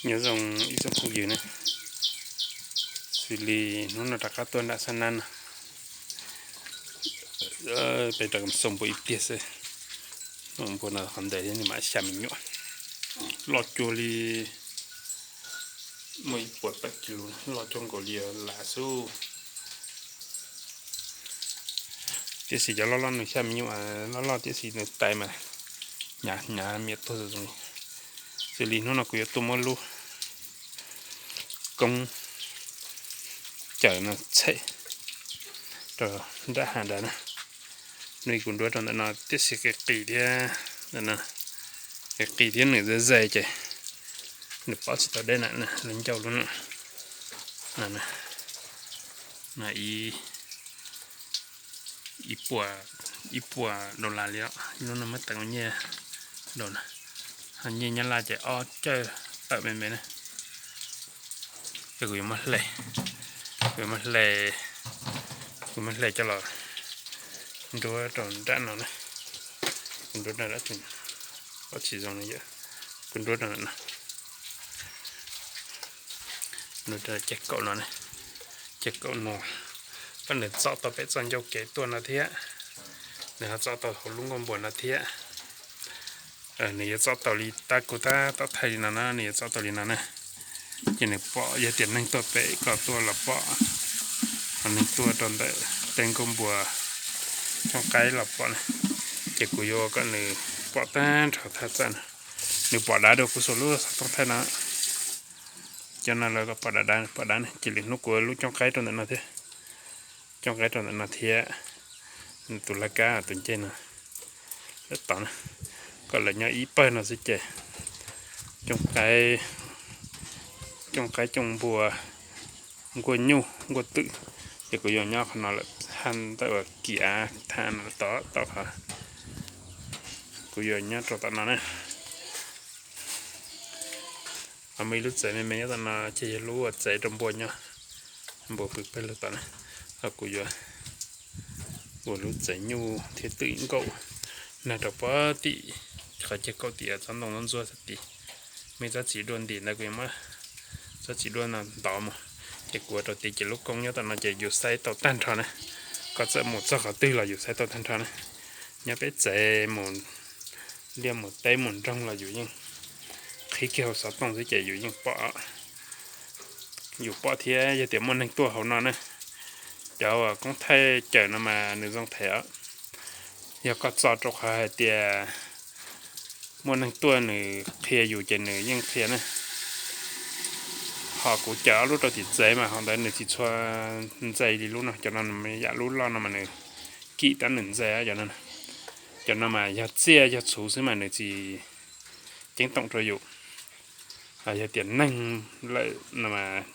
Nyob zoo ib tsoom phooj ywg na, xws li hnub no rov qab tuaj nram Xab Nab no, peb rov xoo npua ib pliag xwb. Npua no qhov ntawd thiab nws mam xya me nyuam, loj cuag li muaj ib puas pawm kis lus, loj cuag nkaus li lam xub. Tiam sis cov loj loj nws xya me nyuam loj loj, tiam sis nws tais mas hnyav hnyav miam tuag zoo li. Xws li hnub no kuv yuav tuaj muab lub koob cawm no tshem rau nram hav ntawd na. Nws kuv nruab rau ntawm no tiam sis qis qis thiab, qis qis thiab nws ze ze ces nws pov tsis tau dej na, lub ncauj lub no, ib puas, ib puas dollar li os, lub no muab teem ua nyiaj rau na. Nyiaj Nyab Laj ces ob cawj tawm me me na. Ces kuv yuav muab hle, kuv yuav muab hle, kuv muab hle coj los nruab rau nram no na. Kuv nruab rau nram, pov tsis zoo no, kuv nruab rau no, nruab rau ceg kaum no, ceg kaum no. Koj nws txom tau pem txoj ncauj kev tuaj no thiab, nws ho txom tau hauv lub nkuaj npua no thiab. Nws yuav txom tau li tab kuv tab tom thaij li no na, nws yuav txom tau li no na. Ces nws pom, yog tias neeg tuaj pem ko tuaj los pom, ho neeg tuaj rau ntawm tej nkuaj npua cooj qaib los pom na. Ces kuv yuav kom nws pom tag nrho thaj tsam no. Nws pom dav dua kuv saum lub xov tooj thaij no. Cov no lawv kom pom dav dav, pom dav na, cia li hnub kuv lub cooj qaib rau ntawm no thiab. Cooj qaib rau ntawm no thiab, tus laj kab tus ncej no, lawv tod na, kom lawv nyob ib pawg no xwb ces cooj qaib, cooj qaib cooj npua, nkuaj nyuj nkuaj twm, ces kuv yuav nyob qhov no lawm, haj ntawm kiav thaj no tod tod qhov, kuv yuav nyob rau tom no na. Muaj ib lub tsev me me nyob tom no ces yog lub ua tsev rau npua nyob, npua pw pawg lug tom na. Ho kuv yuav ua lub tsev nyuj thiab twm nkaum nag rau pog tim qhov ceg kaum tim tsob ntoo ntsuab tim. Muaj ib tsob txiv duaj ntim ntawd kuv yuav muab tsob txiv duaj no ntov mus, ces kuv ua rau tid ces lub koob nyob tom no ces yus saib tau tag nrho na. Koj txawm mus txog qhov twg los yus saib tau tag nrho na. Nyob peb tsev mus liaj mus teb mus nroog los yus yeej qhib kiag hauv xov tooj xwb ces yus yeej pom, yus pom thiab yog tias muaj neeg tuaj hauv no na. Cov uas koob thaij cawm no mas nws zoo them os. Yog koj txo rau qhov hais tias muaj neeg tuaj nws qhia yus ces nws yeej qhia na. Ho kuv cawm ob lub rau tim tsev mas ho ntawd nws tsis tshua ntxais li lub no, cov no yam lub loj no mas nws kim tab nws ntxais cov no. Cov no mas yog txiaj yog txhuv xwb mas nws tsis ceeb toom rau yus. Yog tias neeg lawm no mas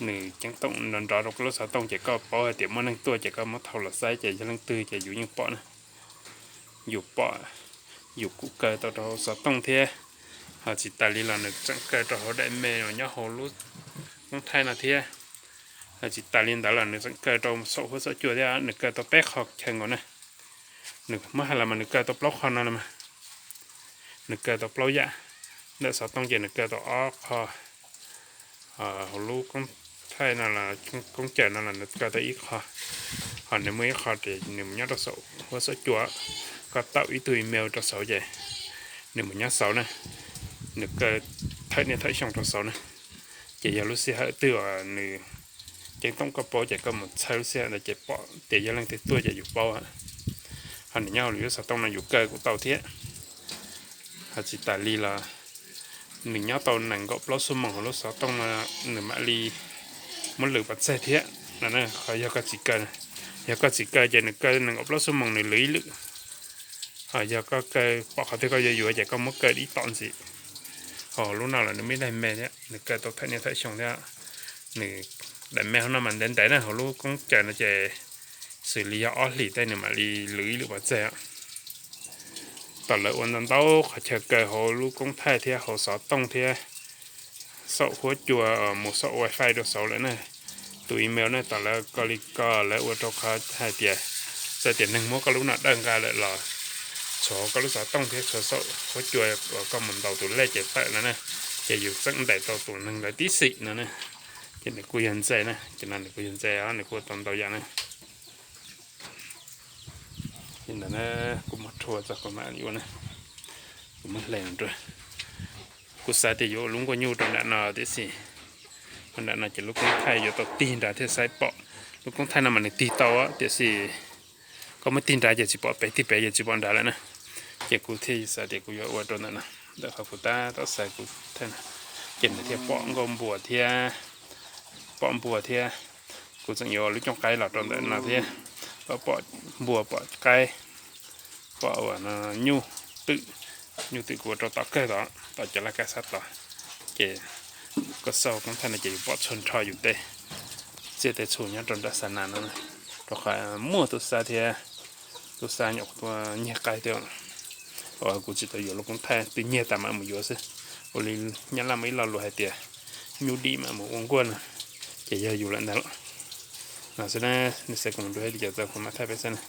nws ceeb toom nrov nrov rau koj lub xov tooj ces koj paub hais tias muaj neeg tuaj ces koj muab thau los saib ces yog leej twg ces yus yeej pom na. Yus pom, yus kuj kaw tau rau hauv xov tooj thiab. Ho tsis tas li los nws tseem kaw rau hauv daim me uas nyob hauv lub koob thaij no thiab. Ho tsis tas li ntawd los nws tseem kaw rau saum huab saum cua thiab, nws kaw tau peb qho chaw nkaus na. Nws muab hais los mas nws kaw tau plaub qho no los mas. Nws kaw tau plaub yam, ntawm xov tooj ces nws kaw tau ob qho, hauv lub koob thaij no los koob cawm no los nws kaw tau ib qho. Ho nws muaj ib qho ces nws mus nyob rau saum huab saum cua, koj tau ib tug email rau saud ces nws mus nyob saud na, nws kaw thawm niaj thawm xyoo rau saud na. Ces yog lub sij hawm twg uas nws ceeb toom koj paub ces koj mus txhawb lub sij hawm ntawd ces pom tias yog leej twg tuaj ces yus paub. Ho nws nyob hauv lub xov tooj no yus kaw kuj tau thiab. Ho tsis tas li los nws nyob tau nees nkaum plaub xuab moos hauv lub xov tooj no nws mam li muab lwm pov tseg thiab no. Qhov yog koj tsis kaw, yog koj tsis kaw ces nws kaw nees nkaum plaub xuab moos nws lwm ib lwm. Ho yog koj kaw pom qhov twg koj yuav yuav ces koj muab kaw ib tom ntxiv. Ho lub no los nws muaj ib daim me thiab, nws kaw tau thawm niaj thawm xyoo thiab. Nws daim me hauv no mas ntev ntev na, hauv lub koob cawm no ces xws li yog ob hlis tej nws mam li lwm ib lwm pov tseg. Tom lawv ua ntau ntau qhov chaw kaw hauv lub koob thaij thiab hauv xov tooj thiab saum huab cua mus saum wifi rau saud lawm na. Tus email ne tom lawv ko li ko lawv ua rau qhov hais tias txawm tias neeg muab koj lub no dawj nqa lawm los tshuav koj lub xov tooj thiab tshuav saum huab cua uas koj mus ntaus tus lej ces tawm no na. Ces yus txeeb ntaim tau tus neeg ntawd tib xim no na, ces nws kuj yog ntxais na, ces no nws kuj yog ntxais os, nws kuj tau ntau yam na. Li ntawd na, kuv muab rhuav txog kuv mam li ua na, kuv muab hle rau. Kuv xav tias yuav ua lub nkuaj nyuj rau nram no tiam sis rau nram no ces lub koob thaij yuav tau tig nrad thiaj saib pom. Lub koob thaij no mas nws tig tau tiam sis koj muab tig nrad ces tsis pom pem, tig pem ces tsis pom nrad lawm na. Ces kuv thiaj xav tias kuv yuav ua rau ntawm no, ntawm qhov kuv tab tom xav kuv thaij no, ces nws thiaj pom nkauj npua thiab, pom npua thiab. Kuv tseem yuav lub cooj qaib los rau ntawm no thiab, pom npua pom qaib, pom ua no nyuj twm, nyuj twm kuv ua rau tom kawg tod, tom cov laj kab sab tod. Ces koj xauj koob thaij no ces yuav pom txhua nrho yus tej tsiaj tej txhu nyob rau nram Xab Nas no, rau qhov muaj tub sab thiab, tub sab nyuam qhuav tuaj nyiag qaib thiab. Kuv tsis tau yuav lub koob thaij, twb nyiag tas mam mus yuav xwb. Ua li Nyab Laj muaj ib lo lus hais tias nyuj dim mam mus ua nkuaj no, ces yog yus lawm ntag los. No xwb na, nej saib kuv mus rau hais li cas txog kuv mam thaij peb saib na.